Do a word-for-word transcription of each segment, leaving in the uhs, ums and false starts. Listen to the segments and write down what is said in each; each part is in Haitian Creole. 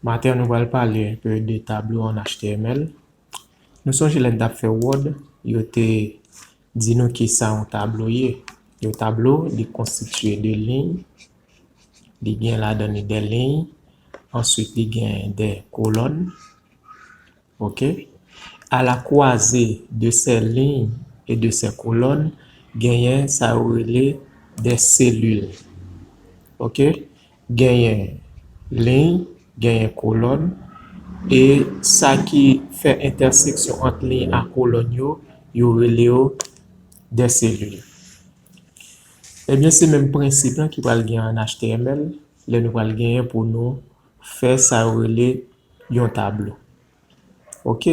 Maten an, nou pral pale enpe de tablo an H T M L. Nou sonje lè n t ap fè Word, yo te di nou kisa yon tablo ye. Yon tablo, li konstitye de liy, li gen ladan li de liy, answit li gen de kolòn. Ok? À la croisée de ces lignes et de ces colonnes, genyen sa yo rele de selil. Ok? Genyen liy, genyen kolòn, e sa ki fè entèseksyon ant liy ak kolòn yo, yo rele yo de selil. Ebyen, se menm prensip lan ki pral gen an H T M L, lè nou pral genyen pou nou fè sa yo rele yon tablo. Ok?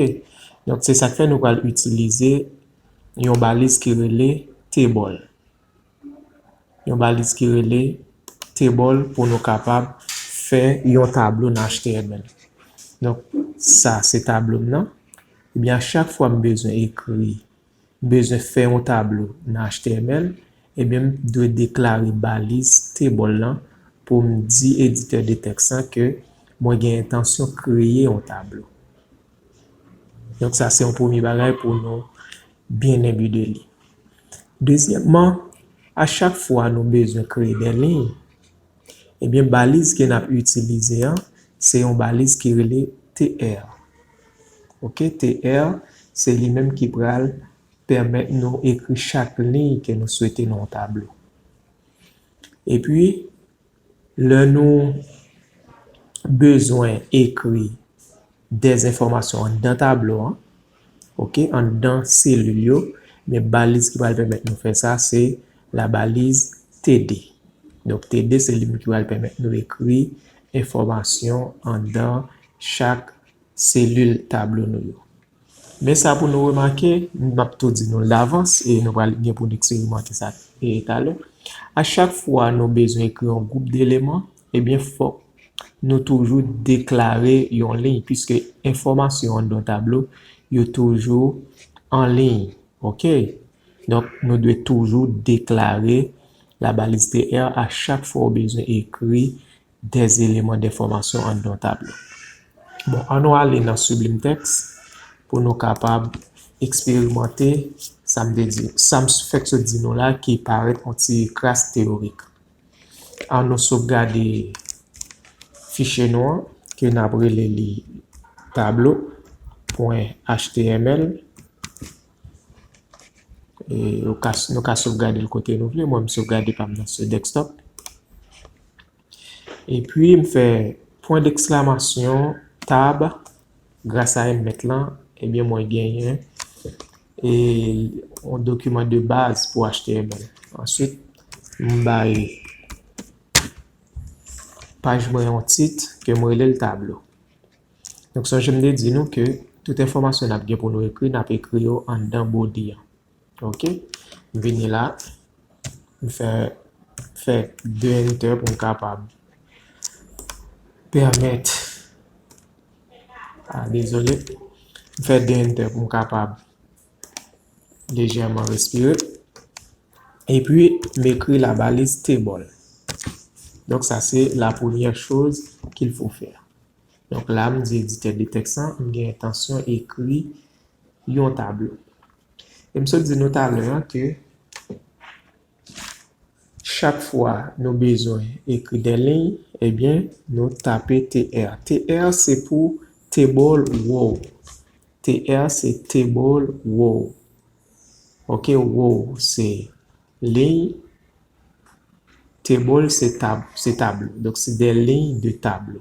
Donk, se sa k fè nou pral itilize yon baliz ki rele table. Yon baliz ki rele table pou nou kapab fè yon tablo nan H T M L. Donk, sa se tablo m nan. Ebyen, a chak fwa m bezwen ekri, m bezwen fè yon tablo nan H T M L, ebyen, m dwe deklare baliz table lan pou m di editè de tèks lan ke mwen gen entansyon kreye yon tablo. Donk, sa se yon premye bagay pou nou byen enbe de li. Dezyèmman, a chak fwa nou bezwen kreye de liy, ebyen, baliz ke n ap itilize an, se yon baliz ki rele T R. Ok, T R, se li menm ki pral pèmèt nou ekri chak liy ke nou swete nan yon tablo. Epi, lè nou bezwen ekri de enfòmasyon anndan tablo an, ok, anndan selil yo, men baliz ki pral pèmèt nou fè sa, se la baliz T D. Donk, T D, se li menm ki pral pèmèt nou ekri enfòmasyon anndan chak selil tablo nou yo. Men sa pou nou remake, m ap tou di nou l davans, e nou pral gen pou n eksperimante sa, e, talè. A chak fwa nou bezwen ekri yon gwoup de eleman, ebyen, fòk nou toujou deklare yon liy, piske enfòmasyon anndan yon tablo, yo toujou an liy, ok? Donk, nou dwe toujou deklare la baliz T R a chak fwa w bezwen ekri de eleman de enfòmasyon anndan yon tablo. Bon, ann nou ale nan Sublime Text pou nou kapab eksperimante sa m te di, sa m fèk sot di nou la ki parèt yon ti kras teyorik. Ann nou sovgade fichye nou an, ke n ap rele li tablo pwen H T M L. E, ou ka, nou ka sovgade l kote nou vle. Mwen, m sovgade pa m nan sou desktop. Epi, m fè pwen deksklamasyon, tab, gras a M mèt lan, ebyen, mwen genyen, e, yon dokiman de baz pou H T M L. Answit, m bay paj mwen yon tit ke m rele l tablo. Donk, sonje m te di nou ke tout enfòmasyon n ap gen pou nou ekri, n ap ekri yo anndan body an. Ok? M vini la, m fè, fè de enter pou m kapab pèmèt, ah, dezole, m fè de enter pou m kapab lejèman respire. Epi, m ekri la baliz table. Donk, sa se la premyè choz qu'il faut faire. Donk, la, m di editè de tèks lan, m gen entansyon ekri yon tablo. E m sot di nou talè a ke chak fwa nou bezwen ekri de liy, ebyen, nou tape T R. T R se pou table row. T R se table row. Ok, row se liy, table se tab, se tablo. Donk, se de liy de tablo.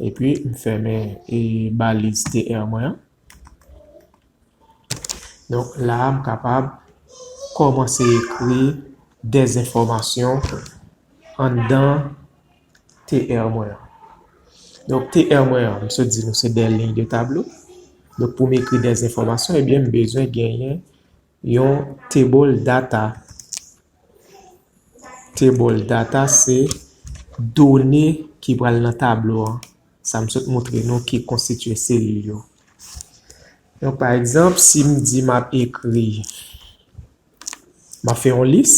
Epi, m fèmen, e, baliz T R mwen an. Donk, la a, m kapab kòmanse ekri de enfòmasyon anndan T R mwen an. Donk, T R mwen an, m sot di nou se de liy de tablo. Donk, pou m ekri de enfòmasyon, ebyen, m bezwen genyen yon table data. Table data se done ki pral nan tablo an. Sa m sot montre nou ki konstitye selil yo. Donk, pa egzanp, si m di m ap ekri, m ap fè yon lis,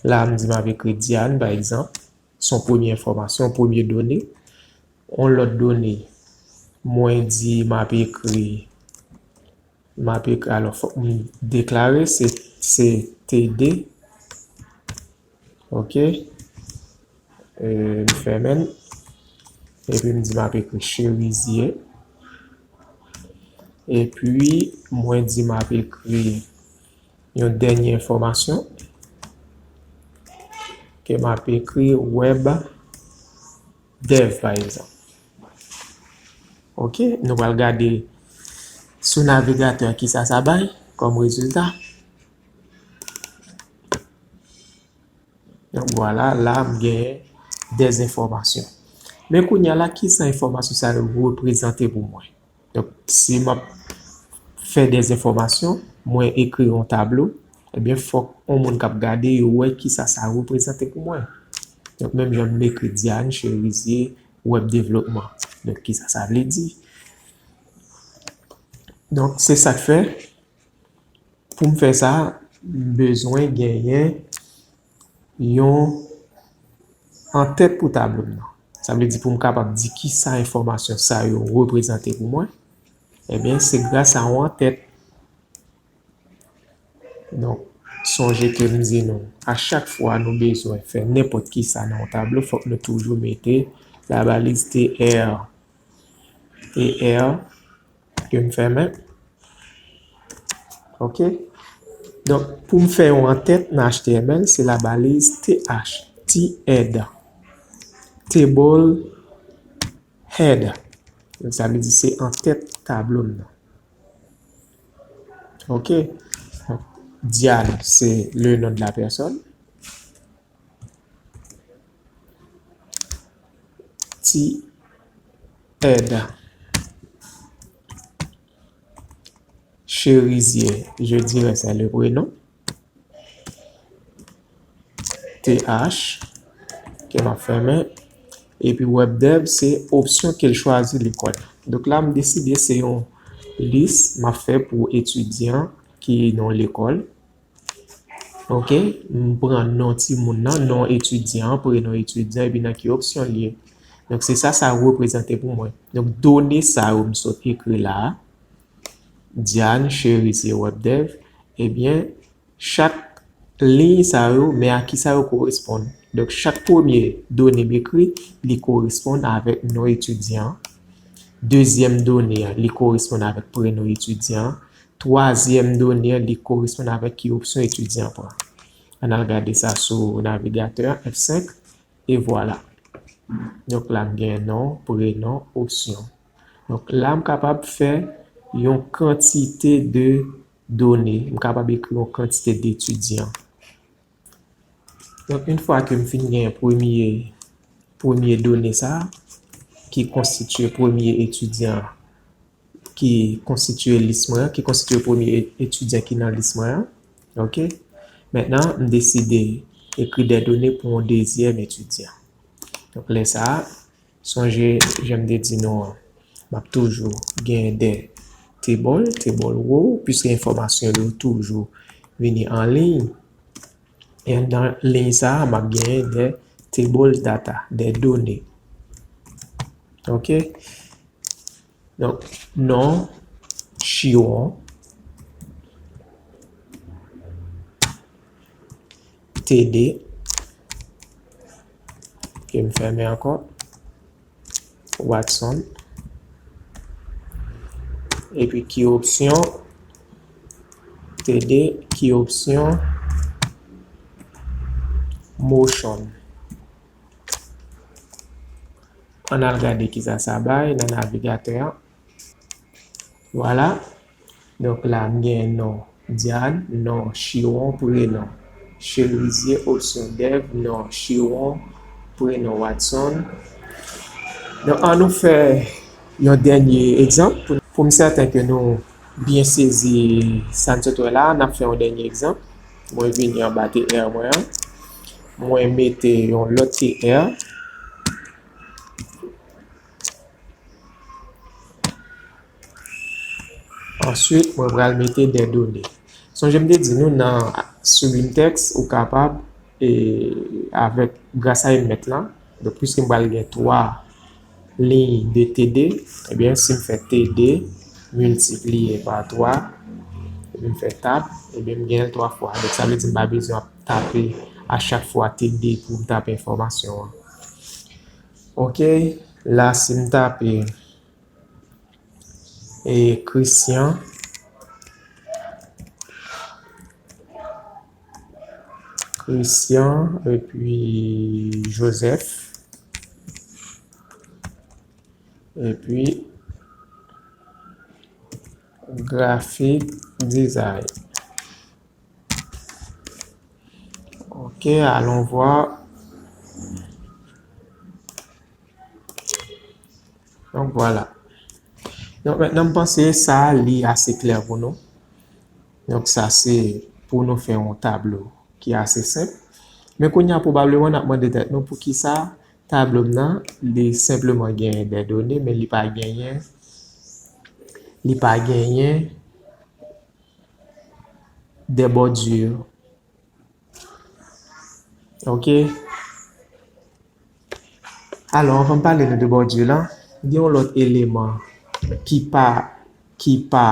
la m di m ap ekri Diane, pa egzanp, se yon premye enfòmasyon, premye done. yon lòt done, mwen di m ap ekri, m ap ekri, alò, fòk m deklare se, se T D, ok, e, m fèmen l, epi m di m ap ekri Cherizier, epi mwen di m ap ekri yon dènye enfòmasyon, ke m ap ekri web dev, pa egzanp. Ok, nou pral gade sou navigatè kisa sa bay kòm rezilta. Donk, vwala, la, m genyen dèzenfòmasyon. Men kounye a la, kisa enfòmasyon sa yo reprezante pou mwen? Donk, si m ap fè dèzenfòmasyon, mwen ekri yon tablo, ebyen, fòk yon moun k ap gade yo wè kisa sa reprezante pou mwen. Donk, menm jan m ekri Diane Cherizier, web devlopman. Donk, kisa sa vle di? Donk, se sa k fè, pou m fè sa, m bezwen genyen yon antèt pou tablo m nan. Sa vle di pou m kapab di kisa enfòmasyon sa yo reprezante pou mwen, ebyen, se gras a yon antèt. Donk, sonje ke m di nou, a chak fwa nou bezwen fè nenpòt kisa nan yon tablo, fòk nou toujou mete labaliz T R. T R, ke m fèmen. Ok. Donk, pou m fè yon antèt nan H T M L, se labaliz T H, T head. Table head. Donk, sa vle di se antèt tablo m nan. Ok. Donk, Diane, se le nom de la personne. Ti Ed. Cherizier, je dirais c'est le prénom. T H, ke m ap fèmen. Epi WebDev, se opsyon ke l chwazi lekòl. Donk la, m deside se yon lis m ap fè pou etidyan ki nan lekòl. Ok, m pran non timoun nan, non etidyan an, prenon etidyan, epi nan ki opsyon l ye. Donk, se sa, sa reprezante pou mwen. Donk, done sa yo m sot ekri la a, Diane, Cherizier, WebDev, ebyen, chak liy sa yo, men a ki sa yo koresponn. Donk, chak premye done m ekri, li koresponn avèk non etidyan an. Dezyèm done an, li koresponn avèk prenon etidyan an. Twazyèm done an, li koresponn avèk ki opsyon etidyan an pran. Ann al gade sa sou navigatè a, F senk, e vwala. Donk, la, m gen non, prenon, opsyon. Donk, la, m kapab fè yon kantite de done. M kapab ekri yon kantite de etidyan. Donk, yon fwa ke m fin gen premye, premye done sa a, ki konstitye premye etidyan ki konstitye lis mwen an, ki konstitye premye e-, etidyan ki nan lis mwen an. Ok? Mentnan, m deside ekri de done pou yon dezyèm etidyan. Donk, lè sa a, sonje, jan m te di nou an, m ap toujou gen de table, table row, piske enfòmasyon yo toujou vini an liy. E anndan liy sa a, m ap genyen de table data, de done. Ok? Donk, non, Chiron, T D, ke m fèmen ankò, Watson, epi ki opsyon, T D, ki opsyon, motion. Ann al gade kisa sa bay nan navigatè an. Vwala. Donk la, m gen non Diane, non Chiron, prenon Cherizier, opsyon dev, non Chiron, prenon Watson. Donk, ann nou fè yon dènye egzanp pou, pou m sèten ke nou byen sezi sa n sot wè la. N ap fè yon dènye egzanp. Mwen vini anba T R mwen an. Mwen mete yon lòt T R. Answit, mwen pral mete de done. Sonje m te di nou nan Sublime Text, ou kapab, e, avèk, gras a yon mèt lan, donk, piske m pral gen twa, liy de T de, ebyen, si m fè T de miltipliye pa twa, epi m fè tab, ebyen, m gen l twa fwa. Donk, sa vle di m pa bezwen ap tape a chak fwa T de pou m tape enfòmasyon an. Ok, la, si m tape, e, Christian, Christian, epi Joseph, epi graphic design. Ok, allons voir. Donk, vwala. Donk, mentnan, m panse sa, li ase klè pou nou. Donk, sa se pou nou fè yon tablo ki ase senp. Men kounye a, pwobableman, n ap mande tèt nou poukisa tablo m nan, li senpleman genyen de done, men li pa genyen, li pa genyen de bòdi. Ok. Alò, anvan m pale nou de bòdi lan, gen yon lòt eleman ki pa, ki pa,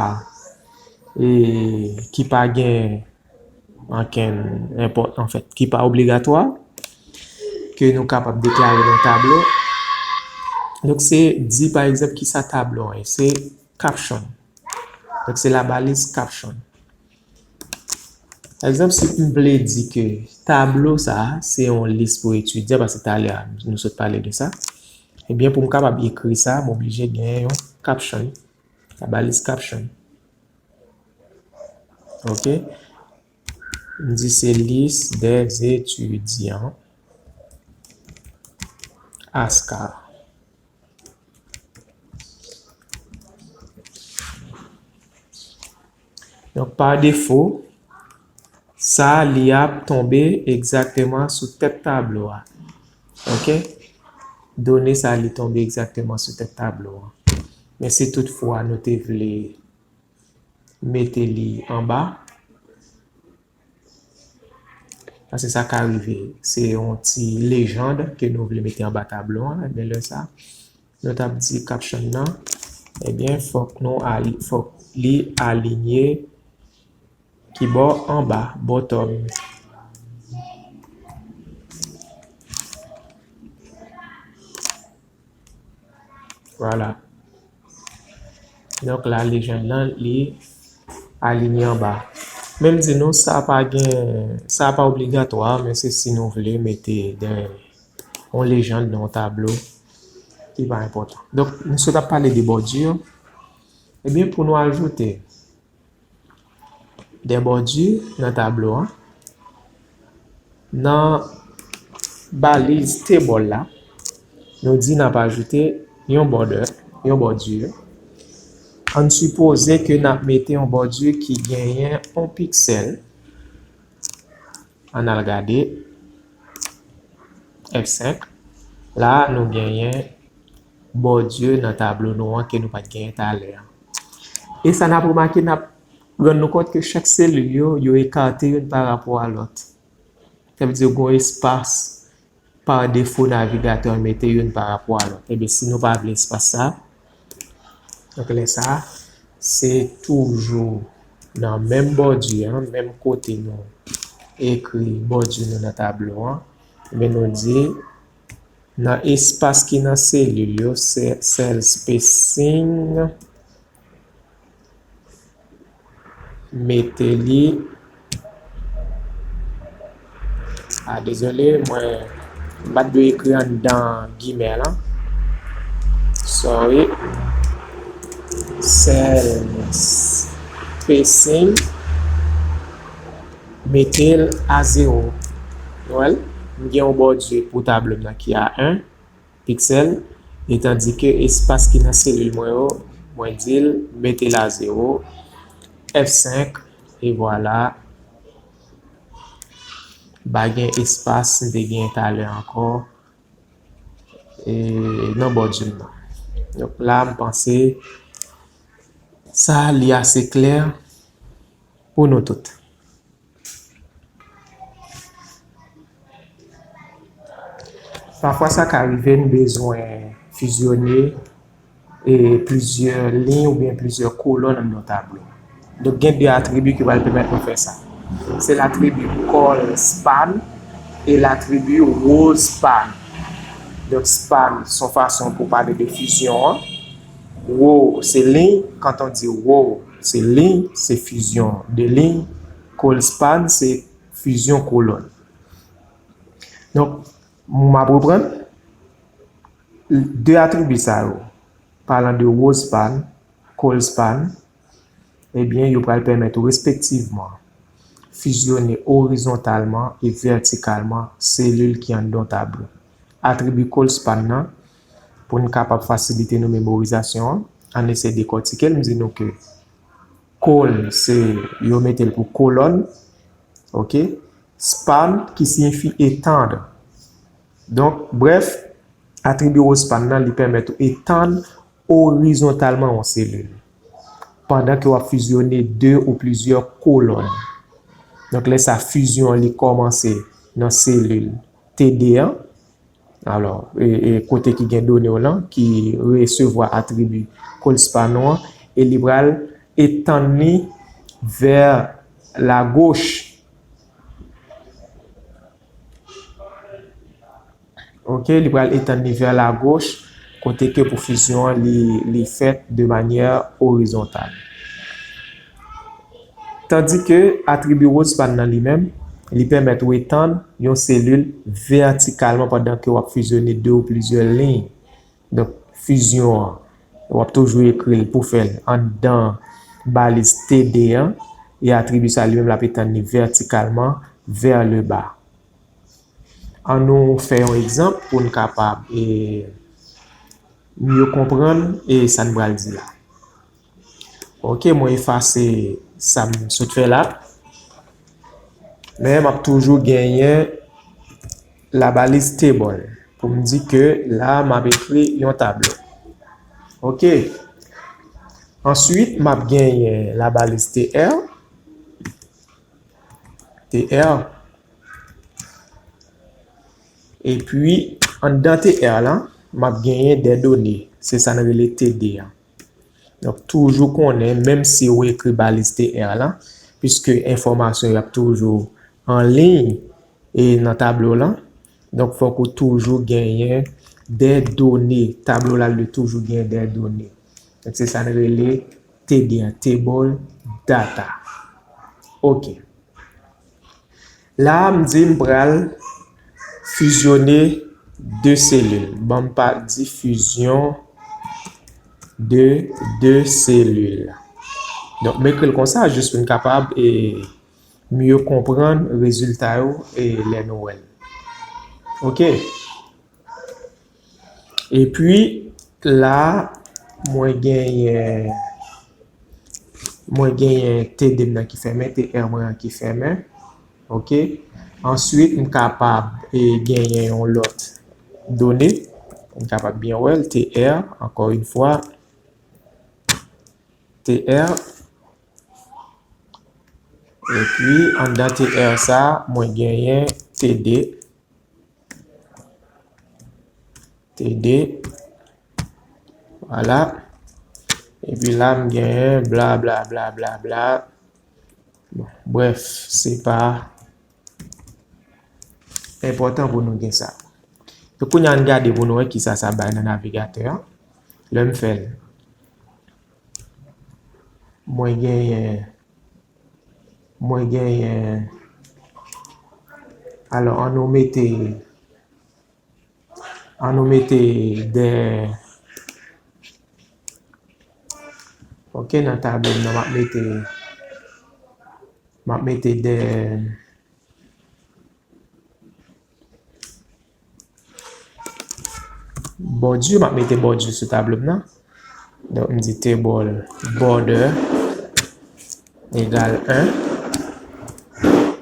e, ki pa gen ankenn enpò-, anfèt, ki pa obligatwa, ke nou kapab deklare nan tablo. Donk, se di, pa egzanp, ki sa tablo an ye. Se caption. Donk, se labaliz caption. Pa egzanp, si m vle di ke tablo sa a, se yon lis pou etidyan, paske talè a, nou sot pale de sa, ebyen, pou m kapab ekri sa, m oblije gen yon caption, labaliz caption. Ok? M di se lis des étudiants ASCA. Donk, pa defo, sa li ap tonbe egzakteman sou tèt tablo a. Ok? Done sa li tonbe egzakteman sou tèt tablo a. Men si toutfwa nou te vle mete li anba, paske sa ka rive, se yon ti lejand ke nou vle mete anba tablo an, ebyen lè sa, nou t ap di caption nan, ebyen fòk nou ali-, fòk li alinye ki bò anba, bottom. Vwala. Donk la, lejand lan, li alinye anba. Men m di nou, sa pa gen, sa pa obligatwa, men se si nou vle mete den yon lejand nan yon tablo ki pa enpòtan. Donk, nou sot ap pale de bòdi. Ebyen, pou nou ajoute de bòdi nan tablo an, nan baliz table la, nou di n ap ajoute yon border, yon bòdi. Ann sipoze ke n ap mete yon bòdi ki genyen yon piksèl. Ann al gade F senk. La, nou genyen bòdi nan tablo nou an ke nou pa t genyen talè a. E sa n ap remake, n ap rann nou kont ke chak selil yo, yo ekate youn pa rapò a lòt. Sa vle di gen yon espas pa defo navigatè an mete youn pa rapò a lòt. Ebyen, si nou pa vle espas sa, donk lè sa, se toujou nan menm bòdi an, menm kote nou ekri bòdi nou nan tablo an, men nou di nan espas ki nan selil yo, se-, cell spacing, mete li, ah, dezole, mwen, m pa t dwe ekri anndan gimè lan. Sorry. Cell spacing, mete l a zewo. Nou wè l? M gen yon bòdi pou tablo m nan ki a en piksèl, etandike espas ki nan selil mwen yo, mwen di l mete l a zewo, F senk, e vwala, pa gen espas m te gen talè ankò, e, nan bòdi m nan. Donk la, m panse sa li ase klè pou nou tout. Pafwa sa ka rive n bezwen fizyone e plizyè liy oubyen plizyè kolòn anndan yon tablo. Donk, gen de atribi ki pral pèmèt nou fè sa. Se latribi colspan e latribi rowspan. Donk, span se yon fason pou pale de fizyon an. Row se liy, quand on dit row, se liy, se fizyon de liy. Colspan se fizyon kolòn. Donk, m ap reprann. De atribi sa yo, palan de rowspan, colspan, ebyen, yo pral pèmèt ou respektivman fizyone orizontalman e vètikalman selil ki anndan yon tablo. Atribi colspan nan, pou n kapab fasilite nou memorizasyon an, ann eseye dekòtike l, m di nou ke col, se yo mete l pou kolòn, ok? Span, ki siyifi étendre. Donk, brèf, atribi rowspan nan, li pèmèt ou etann orizontalman yon selil, pandan ke w ap fizyone de ou plizyè kolòn. Donk, lè sa, fizyon an, li kòmanse nan selil T de an, alò, e, e kote ki gen done w lan, ki resevwa atribi colspan ou an, e li pral etann li vè lagoch. Ok, li pral etann li vè lagoch, kote ke pou fizyon an, li, li fèt de manyè orizontal. Tandike atribi rowspan nan li menm, li pèmèt ou etann yon selil vètikalman pandan ke w ap fizyone de ou plizyè liy. Donk, fizyon an, w ap toujou ekri l pou fè l anndan baliz T de an, e atribi sa li menm l ap etann li vètikalman, vers le bas. An nou fè yon egzanp pou n kapab, e, mye konprann, e, sa n pral di la. Ok, mwen efase sa m sot fè la. Men m ap toujou genyen labaliz table pou m di ke la m ap ekri yon tablo. Ok. Answit, m ap genyen labaliz T R. T R. Epi, anndan T R lan, m ap genyen de done. Se sa n rele T de an. Donk, toujou konnen, menm si ou ekri baliz T R lan, piske enfòmasyon yo ap toujou an liy e nan tablo lan, donk, fòk ou toujou genyen de done. Tablo la, li toujou genyen de done. Donk, se sa n rele T de an, table data. Ok. La a, m di m pral fizyone de selil. Ban m pa di fizyon de de selil. Donk, m ekri l konsa, jis pou n kapab, e, mye konprann rezilta yo, e, lè nou wè l. Ok. Epi, la, mwen genyen, mwen genyen T de m nan ki fèmen, T R mwen an ki fèmen. Ok. Answit, m kapab, e, genyen yon lòt done. M kapab byen wè l, T R, ankò yon fwa. T R. Epi, anndan T R sa, mwen genyen T de. T de. Vwala. Epi la, m genyen bla, bla, bla, bla, bla. Bon, brèf, se pa enpòtan pou nou gen sa. Donk, kounye a, ann gade pou nou wè kisa sa bay nan navigatè a. Lè m fè l, mwen genyen, mwen genyen, alò, ann nou mete, ann nou mete de, ok, nan tablo m nan, m ap mete, m ap mete de, bòdi, m ap mete bòdi sou tablo m nan. Donk, m di table border egal en.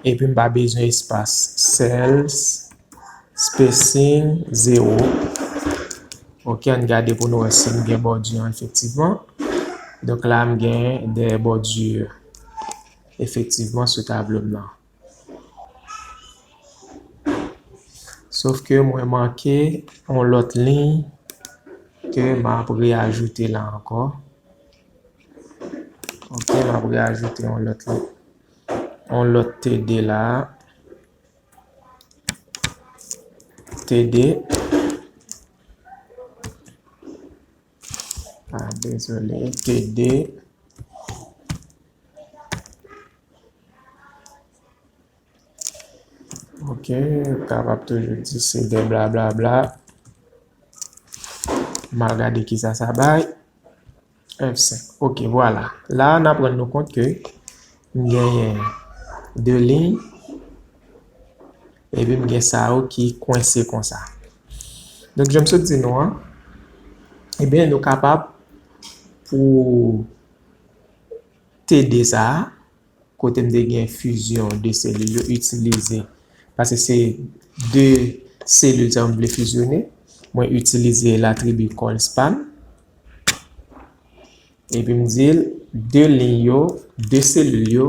Epi m pa bezwen espas. Cell spacing zewo. Ok, ann gade pou nou wè si m gen bòdi an efektivman. Donk, la, m gen de bòdi efektivman sou tablo m nan. Sof ke mwen manke yon lòt liy ke m ap reajoute la ankò. Ok, m ap reajoute yon lòt, yon lòt T D la. T D. Ah, dezole, T D. Ok, ou kapab toujou di se de blablabla. M al gade kisa sa bay. F senk. Ok, vwala. La, n ap rann nou kont ke m genyen de liy, epi m gen sa yo ki kwense konsa. Donk, jan m sot di nou an, ebyen, nou kapab pou T D sa a, kote m te gen fizyon de selil yo itilize. Paske se de selil sa yo m vle fizyone. Mwen itilize latribi callspan. Epi m di l de liy yo, de selil yo,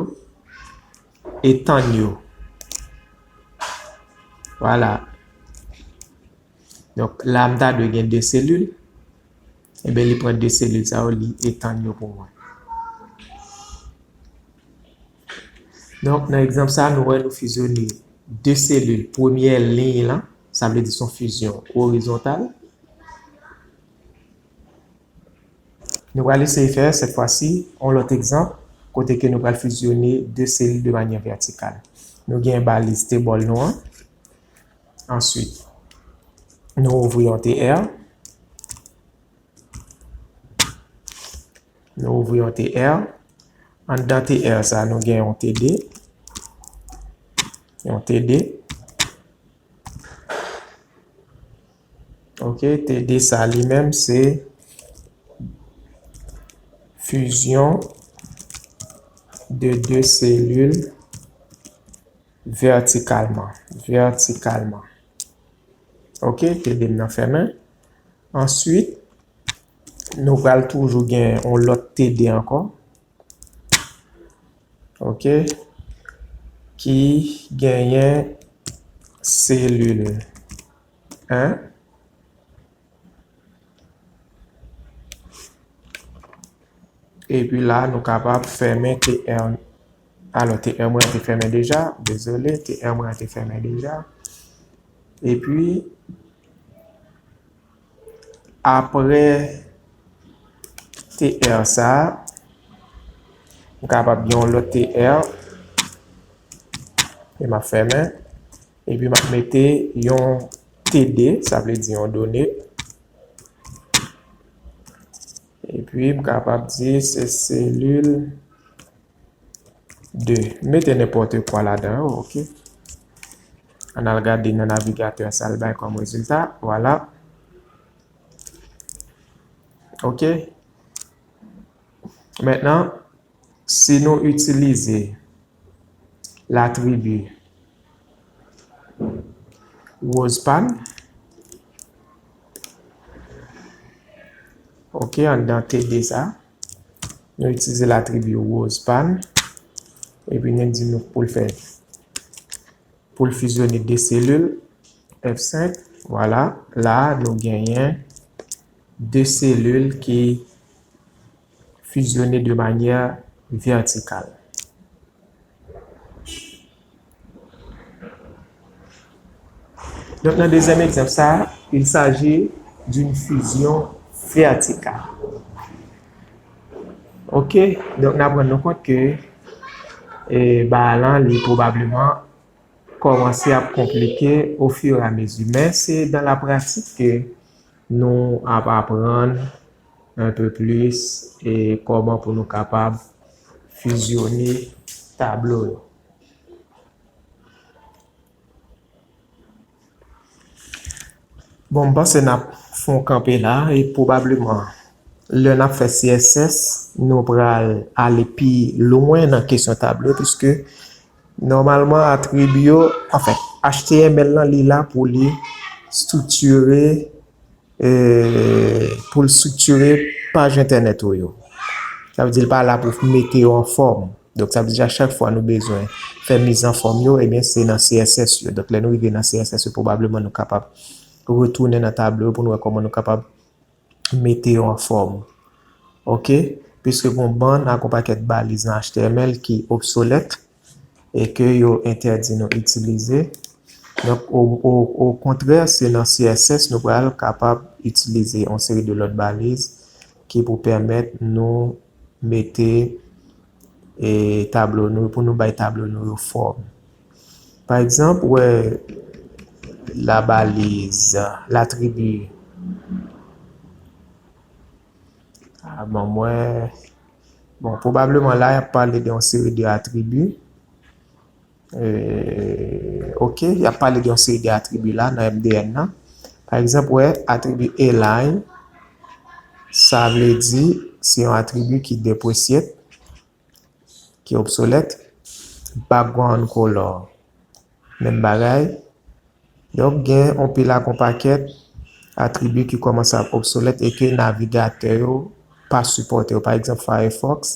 etann yo. Vwala. Donk, la m ta dwe gen de selil. Ebyen, li pran de selil sa yo, li etann yo pou mwen. Donk, nan egzanp sa, nou wè nou fizyone de selil premyè liy lan, sa vle di se yon fizyon orizontal. Nou pral eseye fè, sèt fwa si, yon lòt egzanp, kote ke nou pral fizyone de selil de manyè vètikal. Nou gen baliz table nou an. Answit, nou ouvri yon T R. Nou ouvri yon T R. Anndan T R sa, nou gen yon T D. Yon T D. Ok, T D sa li menm se fusion de deux cellules verticalement. Verticalement. Ok, T D m nan fèmen. Answit, nou pral toujou gen yon lòt T D ankò. Ok, ki genyen selil en. Epi la, nou kapab fèmen T R. Alò, T R mwen an te fèmen deja. Dezole, T R mwen an te fèmen deja. Epi, apre T R sa a, m kapab gen yon lòt T R. E m ap fèmen. Epi m ap mete yon T D, sa vle di yon done. Epi m kapab di se selil de. M mete nenpòt kwa ladan yo, ok. Ann al gade nan navigatè sa l bay kòm rezilta. Vwala. Ok. Mentnan, si nou itilize latribi Rospan. Ok, anndan T D sa, nou itilize latribi Rospan. Epi nou di nou pou l fè, pou l fizyone de selil, F senk. Vwala, la nou genyen de selil ki fizyone de manyè vètikal. Donk, nan dezyèm egzanp sa, il s'agit d'une fusion verticale. Ok, donk n ap rann nou kont ke, e, bagay lan, li pwobableman kòmanse ap konplike au fur et à mesure. Men se dans la pratique que nou ap aprann un peu plus e kòman pou nou kapab fizyone tablo yo. Bon, m panse n ap fè yon kanpe la, e pwobableman, lè n ap fè C S S, nou pral ale pi lwen nan kesyon tablo, piske nòmalman, atribi yo, anfen, H T M L lan, li la pou li estriktire, e, pou l estriktire paj entènèt ou yo. Sa vle di, li pa la pou mete yo an fòm. Donk, sa vle di, a chak fwa nou bezwen fè mizanfòm yo, ebyen, se nan C S S yo. Donk, lè nou rive nan C S S yo, pwobableman, nou kapab retounen nan tablo pou nou wè kòman nou kapab mete yo an fòm. Oke? Piske gen yon bann ak yon pakèt baliz nan H T M L ki obsolèt e ke yo entèdi nou itilize. Donk, o, o, okontrè, se nan C S S nou pral kapab itilize yon seri de lòt baliz ki pou pèmèt nou mete e tablo nou, pou nou bay tablo nou yo fòm. Pa egzanp, wè labaliz, latribi. Ah, bon, mwen, bon, pwobableman la, y ap pale de yon seri de atribi. E, oke, y ap pale de yon seri de atribi la nan M D N nan. Pa egzanp, wè, atribi align, sa vle di, se yon atribi ki depreciate, ki obsolèt. Background color, menm bagay. Donk, gen yon pil ak yon pakèt atribi ki kòmanse ap obsolèt e ke navigatè yo pa sipòte yo. Pa egzanp, Firefox,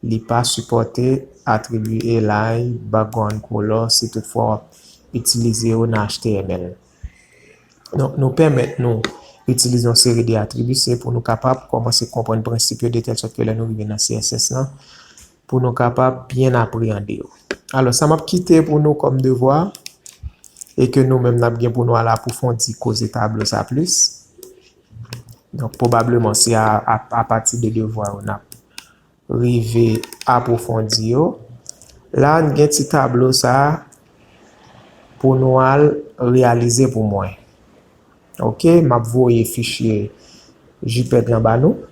li pa sipòte atribi align, background color, si toutfwa w ap itilize yo nan H T M L. Donk, nou pèmèt nou itilize yon seri de atribi, se pou nou kapab kòmanse konprann prensip yo, de tèl sòt ke lè nou rive nan C S S lan, pou nou kapab byen apreyande yo. Alò, sa m ap kite pou nou kòm devwa, e ke nou menm n ap gen pou nou al apwofondi koze tablo sa plis. Donk, pwobableman, se a, a, apati de devwa yo n ap rive apwofondi yo. La, n gen ti tablo sa a pou nou al reyalize pou mwen. Oke, m ap voye fichye JPEG lan ba nou.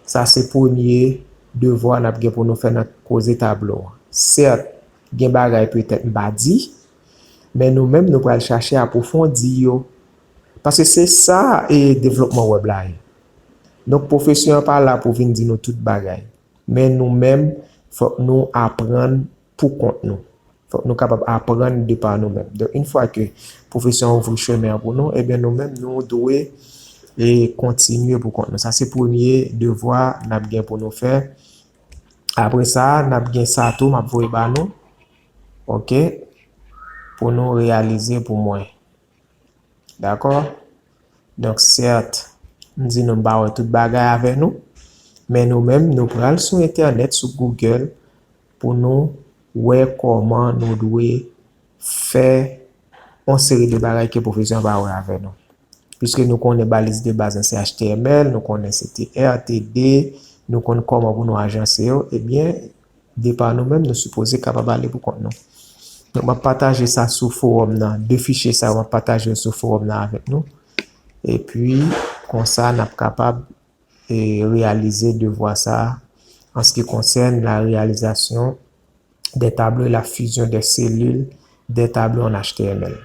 Sa se premye devwa n ap gen pou nou fè nan koze tablo an. Sèt, gen bagay petèt m pa di, men nou menm nou pral chache apwofondi yo. Paske se sa e devlopman wèb la ye. Donk, pwofesè an pa la pou vin di nou tout bagay. Men nou menm, fòk nou aprann pou kont nou. Fòk nou kapab aprann de pa nou menm. Donk, yon fwa ke pwofesè an ouvri chemen an pou nou, ebyen, nou menm, nou dwe e kontinye pou kont nou. Sa se premye devwa n ap gen pou nou fè. Apre sa, n ap gen sa tou, m ap voye ba nou. Oke? Pou nou reyalize pou mwen. Dakò? Donk, sèt, m di nou m pa wè tout bagay avè nou, men nou menm, nou pral sou entènèt, sou Google, pou nou wè kòman nou dwe fè yon seri de bagay ke pwofesè an pa wè avè nou. Piske nou konnen baliz de baz lan se H T M L, nou konnen se T R, T D, nou konn kòman pou nou ajanse yo, ebyen, de pa nou menm, nou sipoze kapab ale pou kont nou. Donk, m ap pataje sa sou fowòm nan, de fichye sa yo, m ap pataje yo sou fowòm nan avèk nou. Epi, konsa, n ap kapab e, reyalize devwa sa a, en ce qui concerne la réalisation des tableaux et la fusion des cellules des tableaux en H T M L.